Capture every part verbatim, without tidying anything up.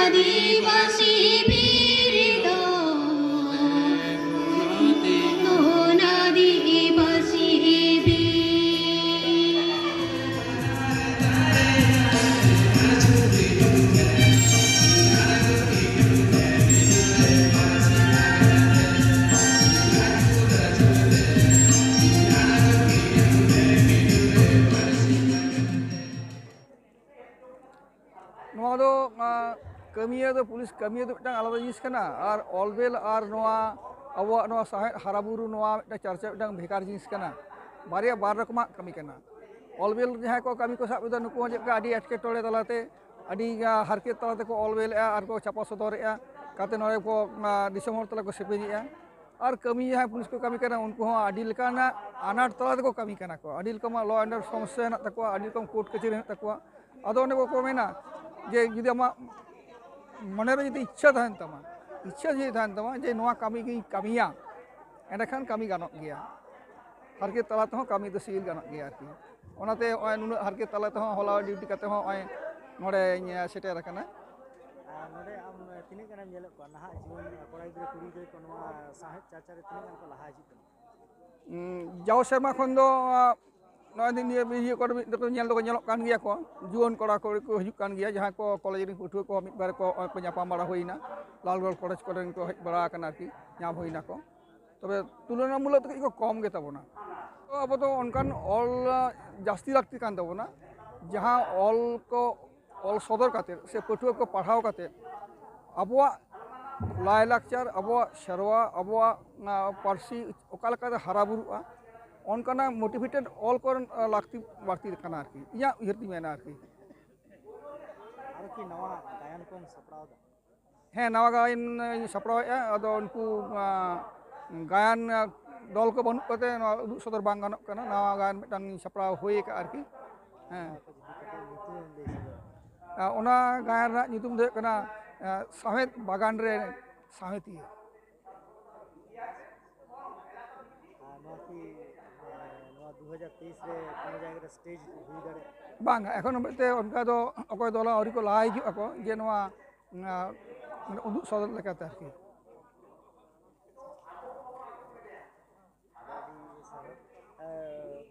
ᱟᱹᱫᱤᱵᱟᱹᱥᱤ ᱵᱤᱨ ᱫᱚ ᱚᱱᱟ ᱟᱹᱫᱤᱵᱟᱹᱥᱤ ᱵᱤᱨ᱾ ᱱᱚᱣᱟ ᱫᱚ, ᱟ, ᱠᱟᱹᱢᱤᱭᱟᱹ ᱫᱚ, ᱯᱩᱞᱤᱥ ᱠᱟᱹᱢᱤᱭᱟᱹ ᱫᱚ ᱢᱤᱫᱴᱟᱝ ᱟᱞᱟᱫᱟ ᱡᱤᱱᱤᱥ ᱠᱟᱱᱟ, ᱟᱨ ᱚᱞᱵᱮᱞ ᱟᱨ ᱱᱚᱣᱟ ᱟᱵᱚᱣᱟᱜ ᱱᱚᱣᱟ ᱥᱟᱶᱦᱮᱫ ᱦᱟᱨᱟᱵᱩᱨᱩ, ᱱᱚᱣᱟ ᱢᱤᱫᱴᱟᱝ ᱪᱟᱨᱪᱟ ᱢᱤᱫᱴᱟᱝ ᱵᱷᱮᱜᱟᱨ ᱡᱤᱱᱤᱥ ᱠᱟᱱᱟ᱾ ᱵᱟᱨᱭᱟ ᱵᱟᱨ ᱨᱚᱠᱚᱢᱟᱜ ᱠᱟᱹᱢᱤ ᱠᱟᱱᱟ᱾ ᱚᱞᱵᱮᱞ ᱡᱟᱦᱟᱸᱭ ᱠᱚ ᱠᱟᱹᱢᱤ ᱠᱚ ᱥᱟᱵ ᱮᱫᱟ, ᱱᱩᱠᱩ ᱦᱚᱸ ᱪᱮᱫ ᱞᱮᱠᱟ ᱟᱹᱰᱤ ᱮᱴᱠᱮᱴᱚᱬᱮ ᱛᱟᱞᱟᱛᱮ, ᱟᱹᱰᱤ, ᱟ, ᱦᱟᱨᱠᱮᱛ ᱛᱟᱞᱟ ᱛᱮᱠᱚ ᱚᱞᱵᱮᱞᱮᱫᱼᱟ ᱟᱨ ᱠᱚ ᱪᱷᱟᱯᱟ ᱥᱚᱫᱚᱨᱮᱫᱼᱟ, ᱠᱟᱛᱮ ᱱᱚᱰᱮ ᱠᱚ, ᱟ, ᱫᱤᱥᱚᱢ ᱦᱚᱲ ᱛᱟᱞᱟ ᱠᱚ ᱥᱮᱯᱮᱧᱮᱫᱼᱟ᱾ ᱟᱨ ᱠᱟᱹᱢᱤ ᱡᱟᱦᱟᱸᱭ ᱯᱩᱞᱤᱥ ᱠᱚ ᱠᱟᱹᱢᱤ ᱠᱟᱱᱟ, ᱩᱱᱠᱩ ᱦᱚᱸ ᱟᱹᱰᱤ ᱞᱮᱠᱟᱱᱟᱜ ᱟᱱᱟᱴ ᱛᱟᱞᱟ ᱛᱮᱠᱚ ᱠᱟᱹᱢᱤ ᱠᱟᱱᱟ ᱠᱚ᱾ ᱟᱹᱰᱤ ᱨᱚᱠᱚᱢᱟᱜ law and order ᱥᱚᱢᱚᱥᱥᱟ ᱦᱮᱱᱟᱜ ᱛᱟᱠᱚᱣᱟ, ᱟᱹᱰᱤ ᱨᱚᱠᱚᱢ ᱠᱳᱨᱴ ᱠᱟᱹᱪᱷᱟᱹᱨᱤ ᱦᱮᱱᱟᱜ ᱛᱟᱠᱚᱣᱟ᱾ ᱟᱫᱚ ᱚᱱᱮ ᱠᱚ ᱢᱮᱱᱟ ᱡᱮ ᱡᱩᱫᱤ ᱟᱢᱟᱜ ᱢᱚᱱᱮᱨᱮ ᱡᱩᱫᱤ ᱤᱪᱪᱷᱟᱹ ᱛᱟᱦᱮᱱ ᱛᱟᱢᱟ, ᱤᱪᱪᱷᱟᱹ ᱡᱩᱫᱤ ᱛᱟᱦᱮᱱ ᱛᱟᱢᱟ ᱡᱮ ᱱᱚᱣᱟ ᱠᱟᱹᱢᱤ ᱜᱤᱧ ᱠᱟᱹᱢᱤᱭᱟ, ᱮᱸᱰᱮᱠᱷᱟᱱ ᱠᱟᱹᱢᱤ ᱜᱟᱱᱚᱜ ᱜᱮᱭᱟ᱾ ᱦᱟᱨᱠᱮᱛ ᱛᱟᱞᱟ ᱛᱮᱦᱚᱸ ᱠᱟᱹᱢᱤ ᱫᱚ ᱥᱤᱜᱤᱞ ᱜᱟᱱᱚᱜ ᱜᱮᱭᱟ ᱟᱨᱠᱤ᱾ ᱚᱱᱟᱛᱮ ᱱᱚᱜᱼᱚᱭ ᱱᱩᱱᱟᱹᱜ ᱦᱟᱨᱠᱮᱛ ᱛᱟᱞᱟ ᱛᱮᱦᱚᱸ ᱦᱚᱞᱟ ᱰᱤᱭᱩᱴᱤ ᱠᱟᱛᱮ ᱦᱚᱸ ᱱᱚᱜᱼᱚᱭ ᱱᱚᱰᱮᱧ ᱥᱮᱴᱮᱨ ᱟᱠᱟᱱᱟ᱾ ᱟᱨ ᱱᱚᱰᱮ ᱟᱢ ᱛᱤᱱᱟᱹᱜ ᱜᱟᱱᱮᱢ ᱧᱮᱞᱮᱫ ᱠᱚᱣᱟ ᱱᱟᱦᱟᱜ ᱡᱩᱣᱟᱹᱱ ᱠᱚᱲᱟ ᱜᱤᱫᱽᱨᱟᱹ, ᱠᱩᱲᱤ ᱜᱤᱫᱽᱨᱟᱹ ᱠᱚ ᱱᱚᱣᱟ ᱥᱟᱶᱦᱮᱫ ᱪᱟᱨᱪᱟ ᱨᱮ ᱛᱤᱱᱟᱹᱜ ᱜᱟᱱ ᱠᱚ ᱞᱟᱦᱟ ᱦᱤᱡᱩᱜ ᱠᱟᱱᱟ? ᱩᱸ, ᱡᱟᱣ ᱥᱮᱨᱢᱟ ᱠᱷᱚᱱ ᱫᱚ, ᱟ, ᱱᱚᱜᱼᱚᱭ ᱱᱤᱭᱟᱹ ᱤᱭᱟᱹ ᱠᱚᱨᱮ ᱢᱤᱫ ᱫᱚᱠᱚ ᱧᱮᱞ ᱫᱚᱠᱚ ᱧᱮᱞᱚᱜ ᱠᱟᱱ ᱜᱮᱭᱟ ᱠᱚ, ᱡᱩᱣᱟᱹᱱ ᱠᱚᱲᱟ ᱠᱩᱲᱤ ᱠᱚ ᱦᱤᱡᱩᱜ ᱠᱟᱱ ᱜᱮᱭᱟ, ᱡᱟᱦᱟᱸᱭ ᱠᱚ ᱠᱚᱞᱮᱡᱽ ᱨᱮᱱ ᱯᱟᱹᱴᱷᱩᱣᱟᱹ ᱠᱚ ᱢᱤᱫ ᱵᱟᱨ ᱠᱚ, ᱠᱚ ᱧᱟᱯᱟᱢ ᱵᱟᱲᱟ ᱦᱩᱭᱱᱟ, ᱞᱟᱞᱜᱚᱲ ᱠᱚᱞᱮᱡᱽ ᱠᱚᱨᱮᱱ ᱠᱚ ᱦᱮᱡ ᱵᱟᱲᱟ ᱟᱠᱟᱱᱟ ᱟᱨᱠᱤ, ᱧᱟᱢ ᱦᱩᱭᱱᱟ ᱠᱚ᱾ ᱛᱚᱵᱮ ᱛᱩᱞᱚᱱᱟᱢᱩᱞᱚᱠ ᱛᱮ ᱠᱟᱹᱡ ᱠᱚ ᱠᱚᱢ ᱜᱮᱛᱟ ᱵᱚᱱᱟ᱾ ᱛᱚ ᱟᱵᱚ ᱫᱚ ᱚᱱᱠᱟᱱ ᱚᱞ, ᱟ, ᱡᱟᱹᱥᱛᱤ ᱞᱟᱹᱠᱛᱤ ᱠᱟᱱ ᱛᱟᱵᱚᱱᱟ, ᱡᱟᱦᱟᱸ ᱚᱞ ᱠᱚ ᱚᱞ ᱥᱚᱫᱚᱨ ᱠᱟᱛᱮ ᱥᱮ ᱯᱟᱹᱴᱷᱩᱣᱟᱹ ᱠᱚ ᱯᱟᱲᱦᱟᱣ ᱠᱟᱛᱮ ᱟᱵᱚᱣᱟᱜ ᱞᱟᱭᱼᱞᱟᱠᱪᱟᱨ, ᱟᱵᱚᱣᱟᱜ ᱥᱮᱨᱣᱟ, ᱟᱵᱚᱣᱟᱜ, ᱟ, ᱯᱟᱹᱨᱥᱤ ᱚᱠᱟ ᱞᱮᱠᱟᱛᱮ ᱦᱟᱨᱟ ᱵᱩᱨᱩᱜᱼᱟ, ᱚᱱᱠᱟᱱᱟᱜ motivated ᱚᱞ ᱠᱚᱨᱮ, ᱟ, ᱞᱟᱹᱠᱛᱤ ᱵᱟᱹᱲᱛᱤ ᱠᱟᱱᱟ ᱟᱨᱠᱤ, ᱤᱧᱟᱹᱜ ᱩᱭᱦᱟᱹᱨ ᱛᱤᱧ ᱢᱮᱱᱟ ᱟᱨᱠᱤ᱾ ᱟᱨᱚ ᱠᱤ ᱱᱟᱣᱟ ᱜᱟᱭᱟᱱ ᱠᱚᱢ ᱥᱟᱯᱲᱟᱣ ᱮᱫᱟ? ᱦᱮᱸ, ᱱᱟᱣᱟ ᱜᱟᱭᱟᱱ ᱤᱧ ᱥᱟᱯᱲᱟᱣᱮᱫᱼᱟ᱾ ᱟᱫᱚ ᱩᱱᱠᱩ, ᱟ, ᱜᱟᱭᱟᱱ, ᱟ, ᱫᱚᱞ ᱠᱚ ᱵᱟᱹᱱᱩᱜ ᱠᱚᱛᱮ ᱱᱚᱣᱟ ᱩᱫᱩᱜ ᱥᱚᱫᱚᱨ ᱵᱟᱝ ᱜᱟᱱᱚᱜ ᱠᱟᱱᱟ᱾ ᱱᱟᱣᱟ ᱜᱟᱭᱟᱱ ᱢᱤᱫᱴᱟᱝ ᱤᱧ ᱥᱟᱯᱲᱟᱣ ᱦᱩᱭ ᱟᱠᱟᱫᱼᱟ ᱟᱨᱠᱤ᱾ ᱦᱮᱸ᱾ ᱱᱚᱣᱟ ᱠᱚ ᱤᱫᱤ ᱠᱟᱛᱮ ᱧᱩᱛᱩᱢ ᱮᱢ ᱞᱟᱹᱭ ᱥᱚᱫᱚᱨᱟ᱾ ᱟ, ᱚᱱᱟ ᱜᱟᱭᱟᱱ ᱨᱮᱱᱟᱜ ᱧᱩᱛᱩᱢ ᱫᱚ ᱦᱩᱭᱩᱜ ᱠᱟᱱᱟ, ᱟ, ᱥᱟᱶᱦᱮᱫ ᱵᱟᱜᱟᱱ ᱨᱮ ᱥᱟᱶᱦᱮᱫᱤᱭᱟᱹ᱾ ᱟᱨ ᱱᱚᱣᱟ ᱠᱤ, ᱮ, ᱱᱚᱣᱟ ᱫᱩ ᱦᱟᱡᱟᱨ ᱛᱮᱭᱤᱥ ᱨᱮ ᱠᱳᱱᱳ ᱡᱟᱭᱜᱟ ᱨᱮ stage ᱦᱩᱭ ᱫᱟᱲᱮᱭᱟᱜᱼᱟ? ᱵᱟᱝ, ᱮᱠᱷᱚᱱ ᱦᱟᱹᱵᱤᱡ ᱛᱮ ᱚᱱᱠᱟ ᱫᱚ ᱚᱠᱚᱭ ᱫᱚᱞ ᱟᱹᱣᱨᱤ ᱠᱚ ᱞᱟᱦᱟ ᱦᱤᱡᱩᱜ ᱟᱠᱚ ᱡᱮ ᱱᱚᱣᱟ ᱟᱨ ᱢᱟᱱᱮ ᱩᱫᱩᱜ ᱥᱚᱫᱚᱨ ᱞᱮᱠᱟᱛᱮ ᱟᱨᱠᱤ᱾ ᱟᱹᱰᱤ ᱥᱟᱨᱦᱟᱣ᱾ ᱮ,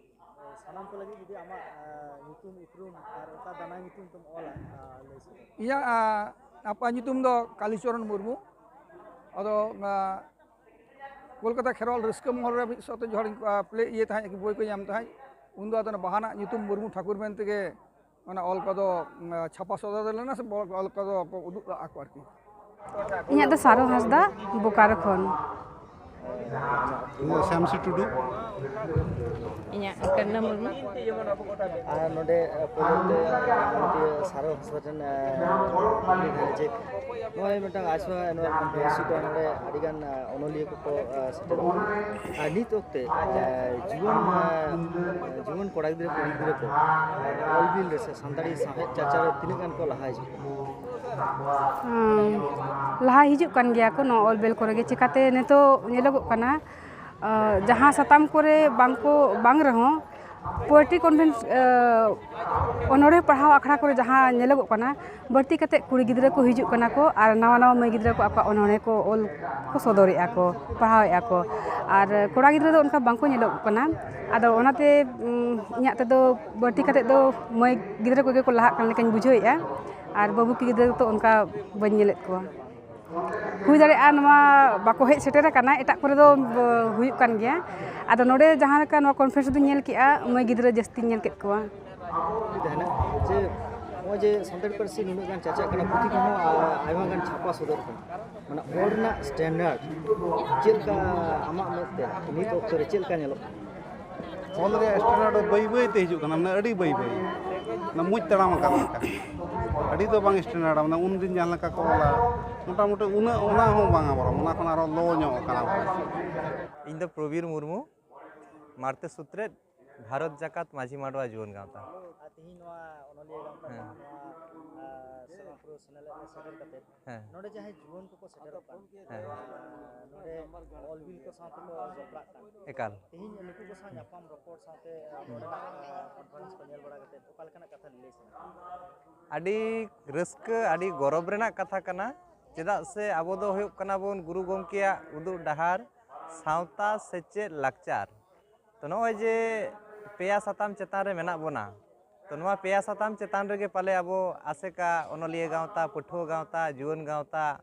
ᱥᱟᱱᱟᱢ ᱠᱚ ᱞᱟᱹᱜᱤᱫ ᱡᱩᱫᱤ ᱟᱢᱟᱜ, ᱮ, ᱧᱩᱛᱩᱢ ᱩᱯᱨᱩᱢ ᱟᱨ ᱚᱠᱟ ᱫᱟᱱᱟ ᱧᱩᱛᱩᱢ ᱛᱮᱢ ᱚᱞᱟ, ᱟ, ᱞᱟᱹᱭ ᱥᱚᱫᱚᱨ᱾ ᱤᱧᱟᱹᱜ, ᱟ, ᱟᱯᱟ ᱧᱩᱛᱩᱢ ᱫᱚ ᱠᱟᱞᱤᱪᱚᱨᱚᱱ ᱢᱩᱨᱢᱩ᱾ ᱟᱫᱚ, ᱟ, ᱠᱳᱞᱠᱟᱛᱟ ᱠᱷᱮᱨᱣᱟᱞ ᱨᱟᱹᱥᱠᱟᱹ ᱢᱚᱦᱚᱞ ᱨᱮ ᱢᱤᱫ ᱥᱟᱶᱛᱮ ᱡᱚᱦᱚᱲ, ᱟ, ᱯᱞᱮ ᱤᱭᱟᱹ ᱛᱟᱦᱮᱸᱫ, ᱵᱳᱭ ᱠᱚ ᱧᱟᱢ ᱛᱟᱦᱮᱸᱫ᱾ ᱩᱱᱫᱚ ᱟᱫᱚ ᱚᱱᱟ ᱵᱟᱦᱟᱱᱟᱜ ᱧᱩᱛᱩᱢ ᱢᱩᱨᱢᱩ ᱴᱷᱟᱹᱠᱩᱨ ᱢᱮᱱ ᱛᱮᱜᱮ ᱚᱱᱟ ᱚᱞ ᱠᱚᱫᱚ, ᱩᱢ, ᱪᱷᱟᱯᱟ ᱥᱚᱫᱚᱨ ᱞᱮᱱᱟ ᱥᱮ ᱚᱞ ᱠᱚᱫᱚ ᱠᱚ ᱩᱫᱩᱜ ᱞᱟᱜᱼᱟ ᱠᱚ ᱟᱨᱠᱤ᱾ ᱤᱧᱟᱹᱜ ᱫᱚ ᱥᱟᱨᱚ ᱦᱟᱸᱥᱫᱟ, ᱵᱳᱠᱟᱨᱳ ᱠᱷᱚᱱ᱾ ᱤᱧ ᱫᱚ ᱥᱟᱢᱥᱤ ᱴᱩᱰᱩ᱾ ᱤᱧᱟᱹᱜ ᱠᱟᱱᱱᱟ ᱢᱩᱨᱢᱩ᱾ ᱟᱨ ᱱᱚᱰᱮ, ᱟ, ᱯᱳᱭᱞᱳ ᱛᱮ ᱢᱟᱱᱚᱛᱤᱭᱟᱹ ᱥᱟᱨᱚ ᱦᱟᱸᱥᱫᱟ ᱴᱷᱮᱱ, ᱟ, ᱠᱩᱠᱞᱤ ᱛᱟᱦᱮᱱᱟ ᱡᱮ ᱱᱚᱜᱼᱚᱭ ᱢᱤᱫᱴᱟᱝ ᱟᱡᱽᱣᱟ annual conference ᱠᱚ ᱱᱚᱰᱮ ᱟᱹᱰᱤᱜᱟᱱ, ᱟ, ᱚᱱᱚᱞᱤᱭᱟᱹ ᱠᱚᱠᱚ, ᱟ, ᱥᱮᱴᱮᱨᱚᱜ ᱠᱟᱱᱟ᱾ ᱟᱨ ᱱᱤᱛ ᱚᱠᱛᱮ, ᱟ, ᱡᱩᱣᱟᱹᱱ, ᱟ, ᱡᱩᱣᱟᱹᱱ ᱠᱚᱲᱟ ᱜᱤᱫᱽᱨᱟᱹ ᱠᱩᱲᱤ ᱜᱤᱫᱽᱨᱟᱹ ᱠᱚ ᱚᱞ ᱵᱤᱞ ᱨᱮ ᱥᱮ ᱥᱟᱱᱛᱟᱲᱤ ᱥᱟᱶᱦᱮᱫ ᱪᱟᱨᱪᱟ ᱨᱮ ᱛᱤᱱᱟᱹᱜ ᱜᱟᱱ ᱠᱚ ᱞᱟᱦᱟ ᱦᱤᱡᱩᱜ ᱠᱟᱱᱟ? ᱦᱩᱸ, ᱞᱟᱦᱟ ᱦᱤᱡᱩᱜ ᱠᱟᱱ ᱜᱮᱭᱟ ᱠᱚ ᱱᱚᱣᱟ ᱚᱞ ᱵᱮᱞ ᱠᱚᱨᱮ ᱜᱮ᱾ ᱪᱤᱠᱟᱛᱮ ᱱᱤᱛᱚᱜ ᱧᱮᱞᱚᱜᱚᱜ ᱠᱟᱱᱟ, ᱟ, ᱡᱟᱦᱟᱸ ᱥᱟᱛᱟᱢ ᱠᱚᱨᱮ ᱵᱟᱝ ᱠᱚ, ᱵᱟᱝ ᱨᱮᱦᱚᱸ poetry conference, ᱟ, ᱚᱱᱚᱬᱦᱮ ᱯᱟᱲᱦᱟᱣ ᱟᱠᱷᱲᱟ ᱠᱚᱨᱮ ᱡᱟᱦᱟᱸ ᱧᱮᱞᱚᱜᱚᱜ ᱠᱟᱱᱟ, ᱵᱟᱹᱲᱛᱤ ᱠᱟᱛᱮ ᱠᱩᱲᱤ ᱜᱤᱫᱽᱨᱟᱹ ᱠᱚ ᱦᱤᱡᱩᱜ ᱠᱟᱱᱟ ᱠᱚ ᱟᱨ ᱱᱟᱣᱟ ᱱᱟᱣᱟ ᱢᱟᱹᱭ ᱜᱤᱫᱽᱨᱟᱹ ᱠᱚ ᱟᱠᱚᱣᱟᱜ ᱚᱱᱚᱬᱦᱮ ᱠᱚ ᱚᱞ ᱠᱚ ᱥᱚᱫᱚᱨᱮᱜᱼᱟ ᱠᱚ, ᱯᱟᱲᱦᱟᱣᱮᱜᱼᱟ ᱠᱚ᱾ ᱟᱨ ᱠᱚᱲᱟ ᱜᱤᱫᱽᱨᱟᱹ ᱫᱚ ᱚᱱᱠᱟ ᱵᱟᱝ ᱠᱚ ᱧᱮᱞᱚᱜ ᱠᱟᱱᱟ᱾ ᱟᱫᱚ ᱚᱱᱟᱛᱮ, ᱩᱢ, ᱤᱧᱟᱹᱜ ᱛᱮᱫᱚ ᱵᱟᱹᱲᱛᱤ ᱠᱟᱛᱮ ᱫᱚ ᱢᱟᱹᱭ ᱜᱤᱫᱽᱨᱟᱹ ᱠᱚᱜᱮ ᱠᱚ ᱞᱟᱦᱟᱜ ᱠᱟᱱ ᱞᱮᱠᱟᱧ ᱵᱩᱡᱷᱟᱹᱣᱮᱜᱼᱟ᱾ ᱟᱨ ᱵᱟᱹᱵᱩ ᱜᱤᱫᱽᱨᱟᱹ ᱫᱚ ᱚᱱᱠᱟ ᱵᱟᱹᱧ ᱧᱮᱞᱮᱫ ᱠᱚᱣᱟ᱾ ᱦᱩᱭ ᱫᱟᱲᱮᱭᱟᱜᱼᱟ ᱱᱚᱣᱟ ᱵᱟᱠᱚ ᱦᱮᱡ ᱥᱮᱴᱮᱨ ᱟᱠᱟᱱᱟ, ᱮᱴᱟᱜ ᱠᱚᱨᱮ ᱫᱚ, ᱵᱚ-, ᱦᱩᱭᱩᱜ ᱠᱟᱱ ᱜᱮᱭᱟ᱾ ᱟᱫᱚ ᱱᱚᱰᱮ ᱡᱟᱦᱟᱸ ᱞᱮᱠᱟ ᱱᱚᱣᱟ conference ᱨᱮᱫᱚᱧ ᱧᱮᱞ ᱠᱮᱜᱼᱟ, ᱢᱟᱹᱭ ᱜᱤᱫᱽᱨᱟᱹ ᱡᱟᱹᱥᱛᱤᱧ ᱧᱮᱞ ᱠᱮᱫ ᱠᱚᱣᱟ᱾ ᱠᱩᱠᱞᱤ ᱛᱟᱦᱮᱱᱟ ᱡᱮ ᱱᱚᱜᱼᱚᱭ ᱡᱮ ᱥᱟᱱᱛᱟᱲᱤ ᱯᱟᱹᱨᱥᱤ ᱱᱩᱱᱟᱹᱜ ᱜᱟᱱ ᱪᱟᱪᱟᱜ ᱠᱟᱱᱟ, ᱯᱩᱛᱷᱤ ᱠᱚᱦᱚᱸ, ᱟ-, ᱟᱭᱢᱟ ᱜᱟᱱ ᱪᱷᱟᱯᱟ ᱥᱚᱫᱚᱨ ᱠᱟᱱᱟ, ᱢᱟᱱᱮ ᱚᱞ ᱨᱮᱱᱟᱜ standard ᱪᱮᱫ ᱞᱮᱠᱟ ᱟᱢᱟᱜ ᱢᱮᱫ ᱛᱮ ᱱᱤᱛ ᱚᱠᱛᱚ ᱨᱮ ᱪᱮᱫ ᱞᱮᱠᱟ ᱧᱮᱞᱚᱜ ᱠᱟᱱᱟ? ᱚᱞ ᱨᱮᱭᱟᱜ standard ᱫᱚ ᱵᱟᱹᱭ ᱵᱟᱹᱭ ᱛᱮ ᱦᱤᱡᱩᱜ ᱠᱟᱱᱟ, ᱢᱟᱱᱮ ᱟᱹᱰᱤ ᱵᱟᱹᱭ ᱵᱟᱹᱭ, ᱢᱟᱱᱮ ᱢᱩᱡ ᱛᱟᱲᱟᱢ ᱟᱠᱟᱱ ᱞᱮᱠᱟ᱾ ᱟᱹᱰᱤ ᱫᱚ ᱵᱟᱝ standard, ᱢᱟᱱᱮ ᱩᱱᱫᱤᱱ ᱡᱟᱦᱟᱸ ᱞᱮᱠᱟ ᱠᱚ ᱚᱞᱟ, ᱢᱚᱴᱟᱢᱩᱴᱤ ᱩᱱᱟᱹᱜ, ᱚᱱᱟ ᱦᱚᱸ ᱵᱟᱝ ᱟᱵᱟᱨ, ᱚᱱᱟ ᱠᱷᱚᱱ ᱟᱨᱚ low ᱧᱚᱜ ᱟᱠᱟᱱᱟ᱾ ᱤᱧ ᱫᱚ ᱯᱨᱚᱵᱤᱨ ᱢᱩᱨᱢᱩ, ᱢᱟᱨᱛᱮ ᱥᱩᱛᱨᱮᱛ, ᱵᱷᱟᱨᱚᱛ ᱡᱟᱠᱟᱛ ᱢᱟᱹᱡᱷᱤ ᱢᱟᱰᱣᱟ ᱡᱩᱣᱟᱹᱱ ᱜᱟᱶᱛᱟ᱾ ᱟᱨ ᱛᱮᱦᱮᱧ ᱱᱚᱣᱟ ᱚᱱᱚᱞᱤᱭᱟᱹ ᱜᱟᱶᱛᱟ ᱦᱮᱸ᱾ ᱨᱮᱱᱟᱜ ᱱᱚᱣᱟ, ᱟ, ᱥᱮᱨᱢᱟ ᱯᱩᱨᱟᱹᱣ ᱥᱮᱱᱮᱞᱮᱫ ᱨᱮ ᱥᱮᱴᱮᱨ ᱠᱟᱛᱮ ᱦᱮᱸ ᱱᱚᱰᱮ ᱡᱟᱦᱟᱸᱭ ᱡᱩᱣᱟᱹᱱ ᱠᱚᱠᱚ ᱥᱮᱴᱮᱨᱚᱜ ᱠᱟᱱ ᱦᱮᱸ ᱱᱚᱰᱮ ᱚᱞ ᱵᱤᱞ ᱠᱚ ᱥᱟᱶ ᱛᱮᱠᱚ ᱡᱚᱯᱲᱟᱜ ᱠᱟᱱ ᱮᱠᱟᱞ ᱛᱮᱦᱮᱧ ᱱᱩᱠᱩ ᱠᱚ ᱥᱟᱶ ᱧᱟᱯᱟᱢ ᱨᱚᱯᱚᱲ ᱥᱟᱶᱛᱮ ᱱᱚᱰᱮᱱᱟᱜ ᱠᱚᱱᱯᱷᱟᱨᱮᱱᱥ ᱠᱚ ᱧᱮᱞ ᱵᱟᱲᱟ ᱠᱟᱛᱮ ᱚᱠᱟ ᱞᱮᱠᱟᱱᱟᱜ ᱠᱟᱛᱷᱟ ᱞᱟᱹᱭ ᱥᱟᱱᱟ ᱟᱹᱰᱤ ᱨᱟᱹᱥᱠᱟᱹ ᱟᱹᱰᱤ ᱜᱚᱨᱚᱵᱽ ᱨᱮᱱᱟᱜ ᱠᱟᱛᱷᱟ ᱠᱟᱱᱟ᱾ ᱪᱮᱫᱟᱜ ᱥᱮ ᱟᱵᱚ ᱫᱚ ᱦᱩᱭᱩᱜ ᱠᱟᱱᱟ ᱵᱚᱱ ᱜᱩᱨᱩ ᱜᱚᱢᱠᱮᱭᱟᱜ ᱩᱫᱩᱜ ᱰᱟᱦᱟᱨ ᱥᱟᱶᱛᱟ ᱥᱮᱪᱮᱫ ᱞᱟᱠᱪᱟᱨ᱾ ᱛᱚ ᱱᱚᱜᱼᱚᱭ ᱡᱮ ᱯᱮᱭᱟ ᱥᱟᱛᱟᱢ ᱪᱮᱛᱟᱱ ᱨᱮ ᱢᱮᱱᱟᱜ ᱵᱚᱱᱟ, ᱛᱚ ᱱᱚᱣᱟ ᱯᱮᱭᱟ ᱥᱟᱛᱟᱢ ᱪᱮᱛᱟᱱ ᱨᱮᱜᱮ ᱯᱟᱞᱮ ᱟᱵᱚ ᱟᱥᱮᱠᱟ, ᱚᱱᱚᱞᱤᱭᱟᱹ ᱜᱟᱶᱛᱟ, ᱯᱟᱹᱴᱷᱩᱣᱟᱹ ᱜᱟᱶᱛᱟ, ᱡᱩᱣᱟᱹᱱ ᱜᱟᱶᱛᱟ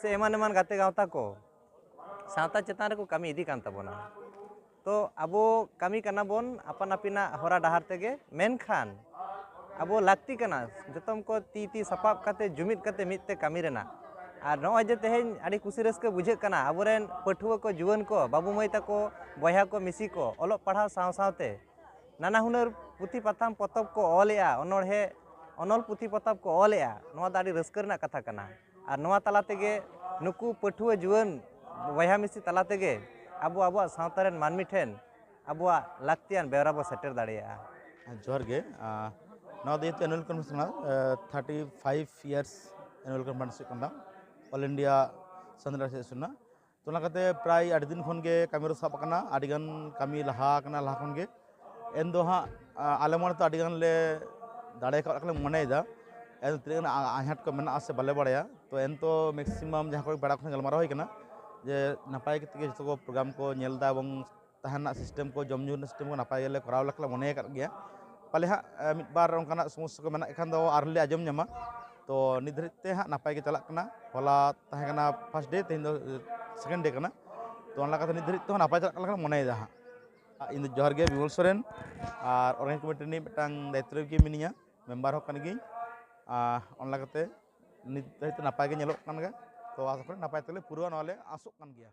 ᱥᱮ ᱮᱢᱟᱱ ᱮᱢᱟᱱ ᱜᱟᱛᱮ ᱜᱟᱶᱛᱟ ᱠᱚ ᱥᱟᱶᱛᱟ ᱪᱮᱛᱟᱱ ᱨᱮᱠᱚ ᱠᱟᱹᱢᱤ ᱤᱫᱤ ᱠᱟᱱ ᱛᱟᱵᱚᱱᱟ᱾ ᱛᱚ ᱟᱵᱚ ᱠᱟᱹᱢᱤ ᱠᱟᱱᱟ ᱵᱚᱱ ᱟᱯᱟᱱ ᱟᱹᱯᱤᱱᱟᱜ ᱦᱚᱨᱟ ᱰᱟᱦᱟᱨ ᱛᱮᱜᱮ, ᱢᱮᱱᱠᱷᱟᱱ ᱟᱵᱚ ᱞᱟᱹᱠᱛᱤ ᱠᱟᱱᱟ ᱡᱚᱛᱚᱢ ᱠᱚ ᱛᱤ ᱛᱤ ᱥᱟᱯᱟᱵ ᱠᱟᱛᱮ ᱡᱩᱢᱤᱫ ᱠᱟᱛᱮ ᱢᱤᱫ ᱛᱮ ᱠᱟᱹᱢᱤ ᱨᱮᱱᱟᱜ᱾ ᱟᱨ ᱱᱚᱜᱼᱚᱭ ᱡᱮ ᱛᱮᱦᱮᱧ ᱟᱹᱰᱤ ᱠᱩᱥᱤ ᱨᱟᱹᱥᱠᱟᱹ ᱵᱩᱡᱷᱟᱹᱜ ᱠᱟᱱᱟ, ᱟᱵᱚᱨᱮᱱ ᱯᱟᱹᱴᱷᱩᱣᱟᱹ ᱠᱚ, ᱡᱩᱣᱟᱹᱱ ᱠᱚ, ᱵᱟᱹᱵᱩ ᱢᱟᱹᱭ ᱛᱟᱠᱚ, ᱵᱚᱭᱦᱟ ᱠᱚ, ᱢᱤᱥᱤ ᱠᱚ ᱚᱞᱚᱜ ᱯᱟᱲᱦᱟᱣ ᱥᱟᱶ ᱥᱟᱶᱛᱮ ᱱᱟᱱᱟ ᱦᱩᱱᱟᱹᱨ ᱯᱩᱛᱷᱤ ᱯᱟᱛᱷᱟᱢ ᱯᱚᱛᱚᱵ ᱠᱚ ᱚᱞᱮᱜᱼᱟ, ᱚᱱᱚᱬᱦᱮ ᱚᱱᱚᱞ ᱯᱩᱛᱷᱤ ᱯᱚᱛᱚᱵ ᱠᱚ ᱚᱞᱮᱜᱼᱟ᱾ ᱱᱚᱣᱟ ᱫᱚ ᱟᱹᱰᱤ ᱨᱟᱹᱥᱠᱟᱹ ᱨᱮᱱᱟᱜ ᱠᱟᱛᱷᱟ ᱠᱟᱱᱟ᱾ ᱟᱨ ᱱᱚᱣᱟ ᱛᱟᱞᱟ ᱛᱮᱜᱮ ᱱᱩᱠᱩ ᱯᱟᱹᱴᱷᱩᱣᱟᱹ ᱡᱩᱣᱟᱹᱱ ᱵᱚᱭᱦᱟ ᱢᱤᱥᱤ ᱛᱟᱞᱟ ᱛᱮᱜᱮ ᱟᱵᱚ ᱟᱵᱚᱣᱟᱜ ᱥᱟᱶᱛᱟ ᱨᱮᱱ ᱢᱟᱹᱱᱢᱤ ᱴᱷᱮᱱ ᱟᱵᱚᱣᱟᱜ ᱞᱟᱹᱠᱛᱤᱭᱟᱱ ᱵᱮᱣᱨᱟ ᱵᱚ ᱥᱮᱴᱮᱨ ᱫᱟᱲᱮᱭᱟᱜᱼᱟ᱾ ᱡᱚᱦᱟᱨ ᱜᱮ᱾ ᱟᱸ, ᱱᱚᱣᱟ ᱫᱚ ᱡᱮᱦᱮᱛᱩ annual conference ᱠᱟᱱᱟ, ᱟᱸ, thirty five years annual conference ᱦᱩᱭᱩᱜ ᱠᱟᱱᱟ, All India ᱥᱟᱱᱛᱟᱲ ᱥᱮᱫ ᱥᱩᱱᱟ᱾ ᱛᱚ, ᱚᱱᱟ ᱠᱟᱛᱮ ᱯᱨᱟᱭ ᱟᱹᱰᱤ ᱫᱤᱱ ᱠᱷᱚᱱ ᱜᱮ ᱠᱟᱹᱢᱤ ᱨᱮ ᱥᱟᱵ ᱟᱠᱟᱱᱟ, ᱟᱹᱰᱤ ᱜᱟᱱ ᱠᱟᱹᱢᱤ ᱞᱟᱦᱟ ᱟᱠᱟᱱᱟ ᱞᱟᱦᱟ ᱠᱷᱚᱱ ᱜᱮ᱾ ᱮᱱ ᱫᱚ ᱦᱟᱸᱜ, ᱟᱸ, ᱟᱞᱮ ᱢᱚᱱᱮ ᱛᱮ ᱟᱹᱰᱤ ᱜᱟᱱ ᱞᱮ ᱫᱟᱲᱮ ᱠᱟᱜ ᱞᱮᱠᱟ ᱞᱮ ᱢᱚᱱᱮᱭᱮᱫᱟ᱾ ᱮᱱ ᱛᱤᱱᱟᱹᱜ ᱜᱟᱱ ᱟ-, ᱟᱸᱡᱷᱟᱴ ᱠᱚ ᱢᱮᱱᱟᱜᱼᱟ ᱥᱮ ᱵᱟᱞᱮ ᱵᱟᱲᱟᱭᱟ᱾ ᱛᱚ, ᱮᱱ ᱛᱚ maximum ᱡᱟᱦᱟᱸ ᱠᱚ ᱯᱮᱲᱟ ᱠᱚ ᱥᱟᱶ ᱜᱟᱞᱢᱟᱨᱟᱣ ᱦᱩᱭ ᱠᱟᱱᱟ ᱡᱮ ᱱᱟᱯᱟᱭ ᱠᱟᱛᱮ ᱜᱮ ᱡᱚᱛᱚ ᱠᱚ program ᱠᱚ ᱧᱮᱞ ᱮᱫᱟ ᱮᱵᱚᱝ ᱛᱟᱦᱮᱱ ᱨᱮᱱᱟᱜ system ᱠᱚ, ᱡᱚᱢ ᱧᱩ ᱨᱮᱱᱟᱜ system ᱠᱚ ᱱᱟᱯᱟᱭ ᱜᱮᱞᱮ ᱠᱚᱨᱟᱣ ᱞᱮᱠᱟ ᱞᱮ ᱢᱚᱱᱮ ᱟᱠᱟᱫ ᱜᱮᱭᱟ᱾ ᱯᱟᱞᱮ ᱦᱟᱸᱜ, ᱮ, ᱢᱤᱫ ᱵᱟᱨ ᱚᱱᱠᱟᱱᱟᱜ ᱥᱚᱢᱚᱥᱥᱟ ᱠᱚ ᱢᱮᱱᱟᱜ ᱠᱷᱟᱱ ᱫᱚ ᱟᱨᱦᱚᱸ ᱞᱮ ᱟᱸᱡᱚᱢ ᱧᱟᱢᱟ᱾ ᱛᱚ ᱱᱤᱛ ᱫᱷᱟᱹᱨᱤᱡ ᱛᱮ ᱦᱟᱸᱜ ᱱᱟᱯᱟᱭ ᱜᱮ ᱪᱟᱞᱟᱜ ᱠᱟᱱᱟ᱾ ᱦᱚᱞᱟ ᱛᱟᱦᱮᱸ ᱠᱟᱱᱟ first day, ᱛᱮᱦᱮᱧ ᱫᱚ, ᱮ, second day ᱠᱟᱱᱟ᱾ ᱛᱚ ᱚᱱᱟ ᱞᱮᱠᱟᱛᱮ ᱱᱤᱛ ᱫᱷᱟᱹᱨᱤᱡ ᱛᱮᱦᱚᱸ ᱱᱟᱯᱟᱭ ᱪᱟᱞᱟᱜ ᱠᱟᱱᱟ ᱞᱮᱠᱟ ᱞᱮ ᱢᱚᱱᱮᱭᱮᱫᱟ ᱦᱟᱸᱜ᱾ ᱟᱨ ᱤᱧ ᱫᱚ ᱡᱚᱦᱟᱨ ᱜᱮ ᱵᱤᱢᱚᱞ ᱥᱚᱨᱮᱱ, ᱟᱨ organizing committee ᱨᱤᱱᱤᱡ ᱢᱤᱫᱴᱟᱝ ᱫᱟᱭᱤᱛᱛᱚ ᱨᱮ ᱜᱮ ᱢᱤᱱᱟᱹᱧᱟ, member ᱦᱚᱸ ᱠᱟᱱ ᱜᱤᱭᱟᱹᱧ᱾ ᱟᱨ ᱚᱱᱟ ᱞᱮᱠᱟᱛᱮ ᱱᱤᱛ ᱫᱷᱟᱹᱨᱤᱡ ᱛᱮ ᱱᱟᱯᱟᱭ ᱜᱮ ᱧᱮᱞᱚᱜ ᱠᱟᱱ ᱜᱮᱭᱟ᱾ ᱛᱚ ᱟᱥᱟ ᱠᱚᱨᱮ ᱱᱟᱯᱟᱭ ᱛᱮᱞᱮ ᱯᱩᱨᱟᱹᱣᱟ, ᱱᱚᱣᱟ ᱞᱮ ᱟᱥᱚᱜ ᱠᱟᱱ ᱜᱮᱭᱟ᱾